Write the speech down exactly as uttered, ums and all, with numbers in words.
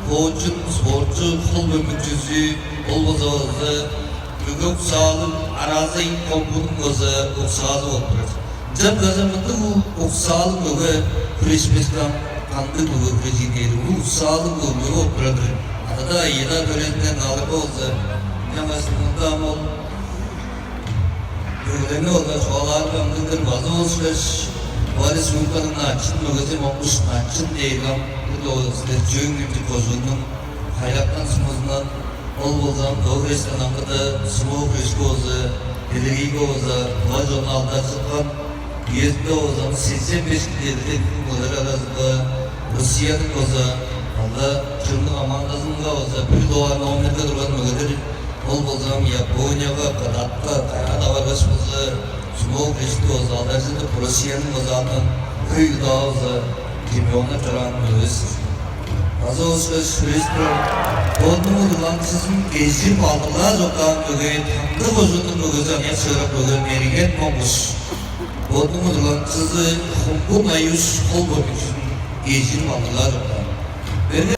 Боочун, спортчу, хол бөмбүкчүзү, ол болза база мөге уксаалыг, аразы ийин комбунуң база уксаазы болуп турар. Ынчан база мындыг уксаалыг мөге хүрешпес каан, кандыг мөге хүрежир дээр, улуг уксаалыг мөге болуп турар-дыр. Ада-даа, ийи-даа төрелинден алырга болза, ынчангаш мында ам ол мөгелерни олар чугаалаарга ындыг-дыр. База ол ышкаш Тыва Республиканың начын мөгези Монгуш Начын дээрге ам бир-ле ол силер Чөөн Хемчик кожууннуң Хайыракан сумузундан, ол болза ам тыва хүрештен аңгыда сумо хүрешке болза, делегейге болза, тыва чонну алдаржыткан, үезинде болза ам сезен беш килограмм мөгелер аразынга Россияның болза алда чемниг командазынга болза бир дугаар номерге турган мөгелер, ол болза ам Японияга, Кадатка, Канада баргаш болза, сумо хүрешти болза алдаржыдып, Россияның болза аадын хөй удаа болза чемпионнап чораан мөгевис. База ышкаш хүрежип турар, бодунуң удурланыкчызын кежир балдырлаар чок каан мөге, Таңды кожууннуң мөгези, аныяк шыырак мөге Мерген Монгуш. Бодунуң удурланыкчызы Хумгун Аюш хол бөмбүкчүзүн кежир балдырлаар чок каан. Мерген